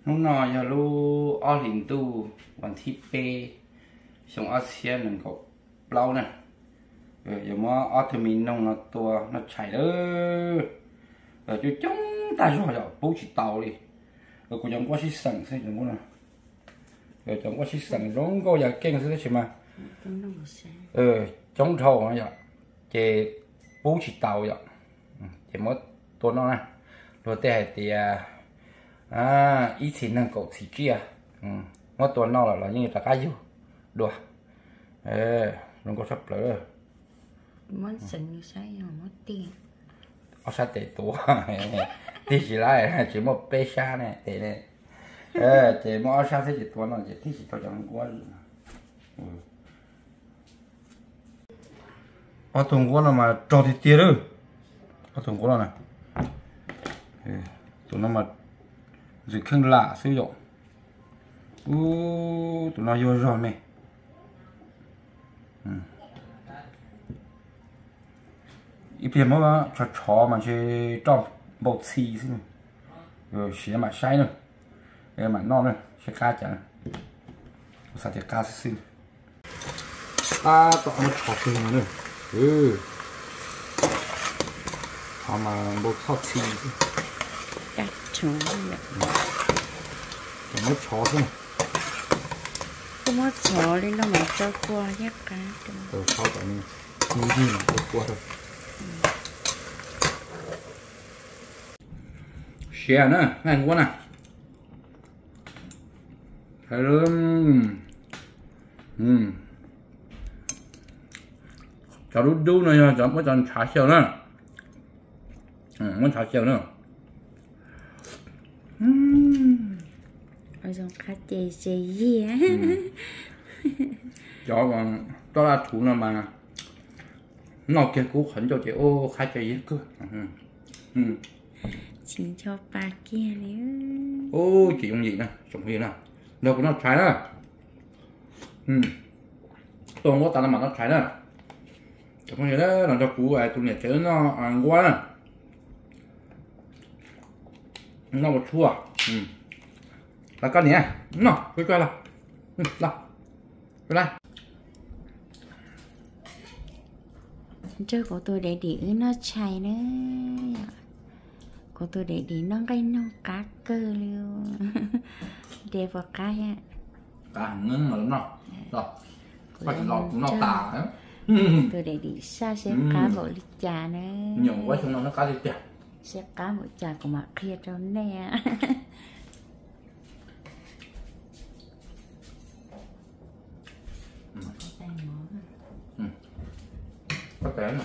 Hnub no yog lub ob hlis ntuj vas thib peb xyoo ob txhiab nees nkaum plaub na. Yuav muab ob tug me noog no tua noj tshais lawm. Coob coob tag zog yom, pub tsis tau li. Kuv cov nquab sib xeem xwb, cov nquab no, cov nquab sib xeem zoo nkauj yam keej xwb tab sis mas coob dhau no yom, ces pub tsis tau yom. Ces muab tua noj na. Luag tej hais tias ib txhis neeg kaum txhis tsiaj, muab tua noj lawm los yeej rov qab yug dua. Zoo nkauj tshaj plaws. Ob sab tes tua, tig tsis laib, tsis muaj peb sab ne tes ne. Ces muab ob sab xwb ces tua no ces tig tsis tau cov nquab. Ob tug nquab no mas rog tiag tiag lawm. Ob tug nquab no na, tus no mas ntxim kheej lam xwb yom. Ub, tus no yuag zog me. Ib pliag muab tshov tshov mas ntshe roj npau txhi xwb. Siav mam saib na, mam noj na, saib qab cas. Kuv xav tias qab xwb xwb. Tab tom muab tshov twg no na. Tshov mas npau txhoj txhi xwb. Muab tshov xwb. Kuj muab tshov li no mas rau kua thiab qab. Tshov kom nqig mas rau kua rau. Siav na, nqaij nquab na. Cov dub dub no yog cov muab cov ntshav xyaw na. Muab ntshav xyaw na. Zoo qab ces ze yiag. Cov roj laj thuv no mas noj kiag kub qhov ncauj ces ua qab ces yiag kawg. Tsis nco pa kiag li. Ub, tsis yooj yim na tsoom phooj ywg na. Nrog kuv noj tshais na. Tua nquab tas no mam noj tshais na. Tsoom phooj ywg na, los nrog kuv tus niam tsev noj nquab na. Noj ua tshuaj. Los koj niam, noj, tsuag tsuag los. Los. Nrog kuv tus daddy wb noj tshais na. Kuv tus daddy noj nqaij noog qab kawg li. Daddy puas qab thiab? Qab heev, noj. Kuv noj tas. Tus daddy saj seb qab npaum li cas na. Nyuam qhuav xyoo no noj qab tiag tiag. Seb qab npaum cas kuv mam qhia rau nej. Qab tiag tiag.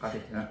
Qab tiag tiag.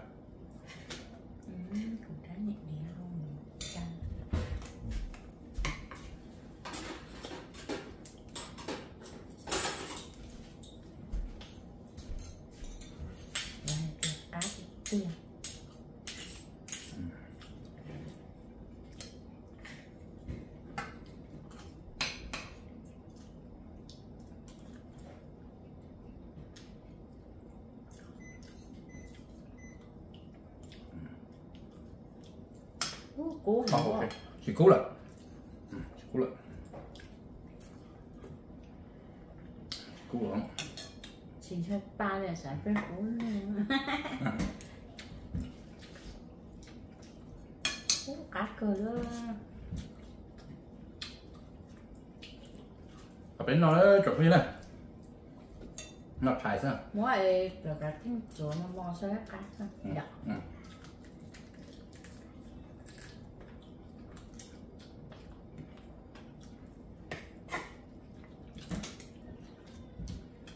Kub, tsis kub lawm. Tsis kub lawm. Tsis ntshaw pa li xav peb kub. Kub qab kawg li. Peb noj tsoom phooj ywg na. Noj tshais xwb. Muab kav theej tsuav mos mos saib qab xwb.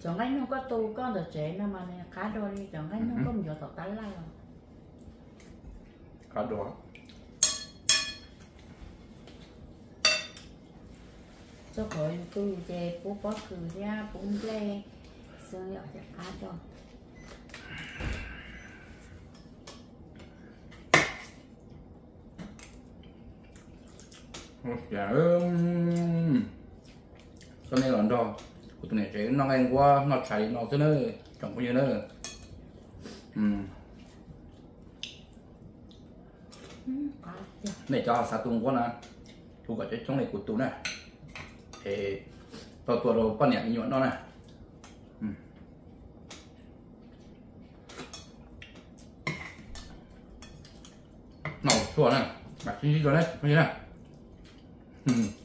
Cov nqaij noog koj tu koj ntawm tsev no mas nws qab dua li cov nqaij noog koj mus yuav tom tab laj los. Qab dua. Txog qhov yus tu ces pub pob kws thiab pub nplej xwb yom, ces qab dua. Coj nej los nrog kuv tus niam tsev noj nqaij nquab noj tshais li no xwb na, tsoom phooj ywg na. Nej cov xav tu nquab na, tu kom coob coob li kuv tu na, es tau tua rau poj niam me nyuam noj na. Noj ua tsuag na, mam sib ntsib dua na.